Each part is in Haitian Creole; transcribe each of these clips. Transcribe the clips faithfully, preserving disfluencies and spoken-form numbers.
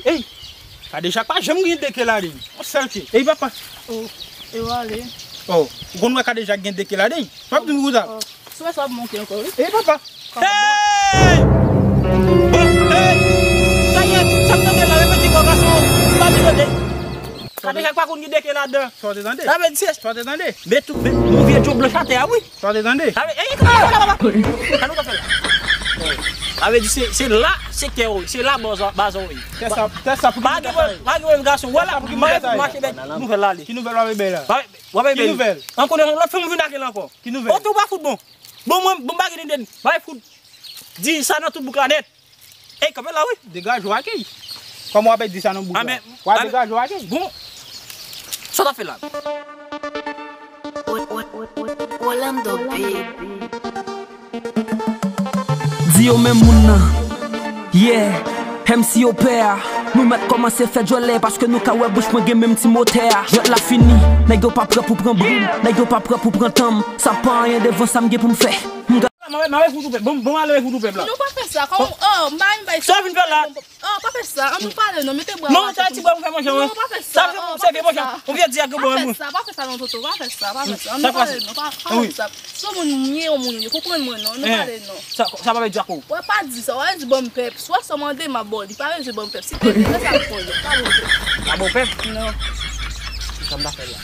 Ey, Kadejak pa janm gen de ke ladan l. Yon sèl ke. Ey, papa. Oh, e w ale. Oh, ou konn wè Kadejak gen de ke ladan l? P ap di m pou ta. Oh, sou wè sa ap monte ankò, wi. Ey, papa. Hey! Bon, hey! Sa ye, sa m tande la, repete ankò, gason. Sa m tande. Kadejak pa konn gen de ke ladan. Sa w te tande? Sa vle di se. Sa w te tande? Men tou, men, yon vye djo blanch atè a, wi. Sa w te tande? Sa vle, ey, sa nou ka fè la? Sa vle di se, se la, se kè w, se la baz, baz ou ye. Tè sa, tè sa pou ki nou fè sa? Pa gen pwoblèm, pa gen pwoblèm, gason. Wè la, m ap mache bèt nouvèl la ale. Ki nouvèl w ap bay la? W ap bay bèl. Ki nouvèl? Ankò yon lòt fè m vin ak li ankò. Ki nouvèl? Oto pa fout bon. Bon, mwen, bon, pa gen de, bay fout. Di sa nan tout bouk la nèt. Ey, kanpe la, wi. Degaje w ak li. Kòman w ap di sa nan bouk la? W ap degaje w ak li. Bon. Sa w t ap fè la? Orlando, baby. Di yo menm moun nan. Yeah. M C yo pè a. Nou mèt kòmanse fè djòlè paske nou ka wè bouch mwen gen menm ti motè a. Jwèt la fini. Nèg yo pa prè pou pran bri m. Nèg yo pa prè pou pran tan m. Sa pa anyen devan sa m gen pou m fè. M Mare fout ou pèp. Bon, bon, ale fout ou pèp la. Non, pa fè sa. Kòman, oh, m pa, m pa. Sa w vin fè la? Oh, pa fè sa. An nou pale non, mete bwa. Non, sa ti bwa pou fè manje. Non, pa fè sa. Sa fè pou sèvi manje. Ou vye di ak bon moun. Pa fè sa, pa fè sa non, Toto, pa fè sa, pa fè sa. An nou pale non, pa fè sa. Si yon moun m ye, yon moun m ye, konprann mwen non, an nou pale non. Sa, sa pa vle di ak ou. Wè, pa di sa, wè, di bon pèp. Swa sa w mande m ap ba w li, pa vle di bon pèp. Si te vle sa, m konnen. Pa bon pèp. Pa bon pèp? Non. Sa m ta fè la?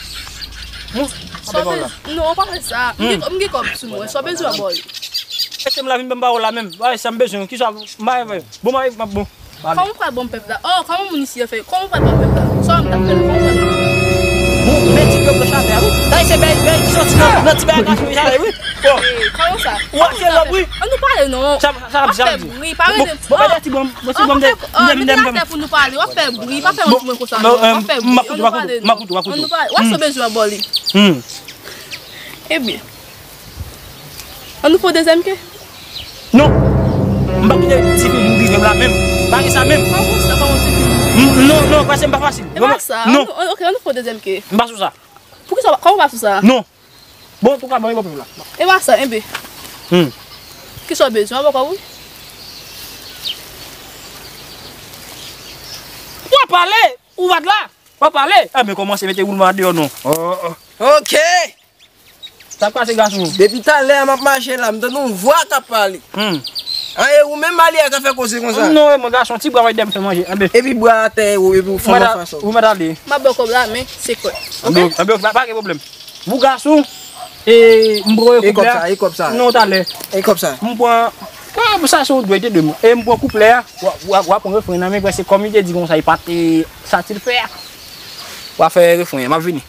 Sa w bezwen, non, pa fè sa. M gen, m gen kòb sou mwen. Sa w bezwen, bòy? Mete m la, vin ban m pawòl la menm. Sa m bezwen, kisa m bay vre? Bon, m ap bon. Kòman w pral ban m pèp la? Oh, kòman moun isi yo fè? Kòman w pral ban m pèp la? Sa w m t ap fè la? Kòman w pral ban m pèp la? Bon, men ti pèp la chapè a, wi. Sa se bèy, bèy ki soti nan, nan ti bagay gason yo chapè, wi. Bon. Kòman sa? Ou ap fè lòb, wi. An nou pale non. Sa, sa, w ap fè bri, pa rele. Bon, bon, ti bon, bon, ti bon, m te, m te, m te, m te. Atè pou nou pale, w ap fè bri, pa fè yon ti mwen konsa non. W ap fè bri, an nou pale non. An nou pale. W ap bezwen bò li. Ebyen. An nou fè yon dezyèm ke? Non. M p ap kite ti fi vin rive m la menm. Pa gen sa menm. Pa konsa, pa yon ti fi. Non, non, paske m pa fasil. E pa sa. Non. Ok, an nou fè yon dezyèm ke. M pa sou sa. Poukisa w pa, kòman w pa sou sa? Non. Bon, antouka, ban m yon pèp la. E pa sa, enben. Kisa w bezwen, bòkò, wi? W ap pale, ou pa t la. W ap pale. Enben, kòmanse mete woulman deyò non. Oh, oh. Ok. Sa k pase, gason? Depi talè a m ap mache la, m tande yon vwa k ap pale. Hmm. An, e ou menm, Malia, k ap fè koze konsa? Non, e mwen, gason, ti bwa mwen dèyè m fè manje. Anben. Epi bwa atè, epi w fè yon fason. Ou mèt ale. M ap ba w kòb la, men sekrè. Anben, anben, pa, pa gen pwoblèm. Pou gason, e m pran kòb la. E kòb sa, e kòb sa. Non, talè. E kòb sa. M pran, sa se yon dwèt de mwen. E m pran kouplè a, w a, w a, w a pran refren nan men, prèske kòm li te di konsa, e pa te sa ti l fè a. W a fè refren an, m ap vini.